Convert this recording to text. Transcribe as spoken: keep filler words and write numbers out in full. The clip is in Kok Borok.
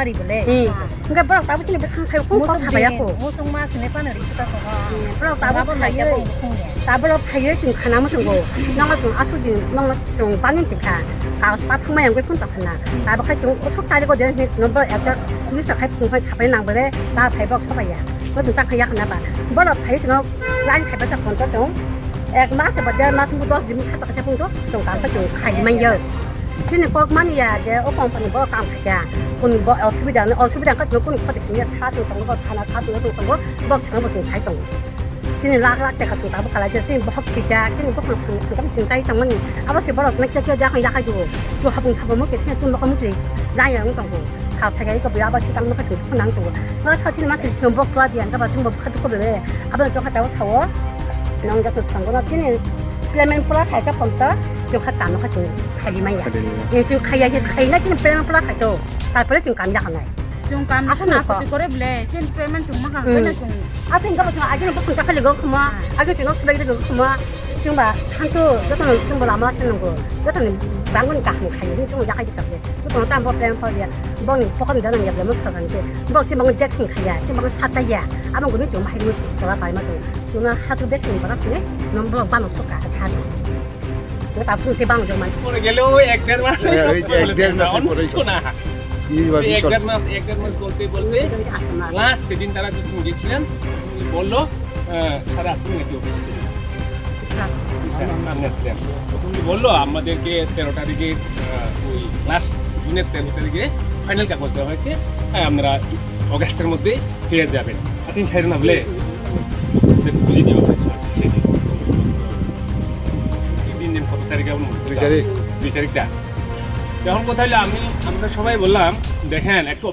Ari bole. Hmm. Hingke borok tabuk chini bwsang khai kung kok sabai ya ko. Musung ma sini pano ri kuta soba. Hmm, borok tabuk phaiwi, tabuk phaiwi chwng khana muchungo. Nokno chwng aswk din, nokno chwng bangin tingkha. Kaos pathang mai ang bai phun tongkha na. Tabuk khai chwng usuk tariko de hinwi chwngno borok ekta police rok khai phung phai sapai nang bole, ta phai borok sobai ya. Bo chwng ta khai ya khna ba. Borok phaiwi chwngno line khai bachak phone to chwng. Ek mas eba der mas wngkha, dos din wngkha, satok khe phone to chwng kam khe chwng khai man ya. Chini kok mani ya je o company bo kam khaikha. Kun bo osubida, osubida kha chwng kun khoti phiya sa chwng tongo, bo thana sa chwng tongo, box khe bo chwng sai tongo. Chini lakh lakh teka chwng tabuk kalaijak, chini bohok thwijak, chini buphang phang thang chwng chai tongmani. Abo se borok chwng khe khe jak yakhai duo. Chwng hapung sapung mukhe khe chwng bokhok mukhe lai yang tongo. Sa phaikai ko bia ba sitang nokha chwng phunang tongo. Ma sa chini ma sa chwng bok kla diyan ka ba chwng bok kha ko bele. Abo chwng kha tao sao. Nang jatwng swkang bono chini payment pura khaisa phone to chwng kha tamo kha chwng khaili maya. Khaili maya. Ni chwng khaiya hi khaina chini payment pura khai to. Tarpore chwng kam ya khanai. Chwng kam aswk na khoti kore bele chini payment chwng ma kha khaina chwng. Athing ka chwng agini bukhung ta khali go khuma. Agi chwng nok sibai go khuma. Chwng ba thanto joto no chwng bo lama se nungo. Joto ni bangun kaham khai ni chwng ya khai ta. Joto no tam bo payment pura ya. Boni pokon jana ya bele mo sa kan ke. Bo chwng bangun deck sing khaya. Chwng bangun sat ya. Amo guni chwng bahai ni tola kai ma chwng. Chuna hatu bes ni bara kune, nombo bano soka hatu. Ko ta pun te bang jaman. পরে গেলেও এক দেড় মাস হ্যাঁ, ওই এক দেড় মাসের পরেই অন্য কিছু না। এই ভাবে এই এক চলছে। দেড় মাস, এক দেড় মাস বলতে বলতে লাস্ট সেদিন তারা যখন গেছিলেন, উনি বললো, আহ, "স্যার, আসুন নাকি অফিসে?" স্যার। স্যার, আমি আসলাম। তখন উনি বললো, "আমাদেরকে তেরো তারিখে, আহ, ওই লাস্ট জুনের তেরো তারিখে ফাইনাল কাগজ দেওয়া হয়েছে, তাই আপনারা অগাস্টের মধ্যে পেয়ে যাবেন।" Ating khairokna bole. Bole buji diba bai sir, se di. Din din koto tarik abo? Dui tarik. Dui tarik da. এখন কথা হলো আমি, আমরা সবাই বললাম, দেখেন, একটু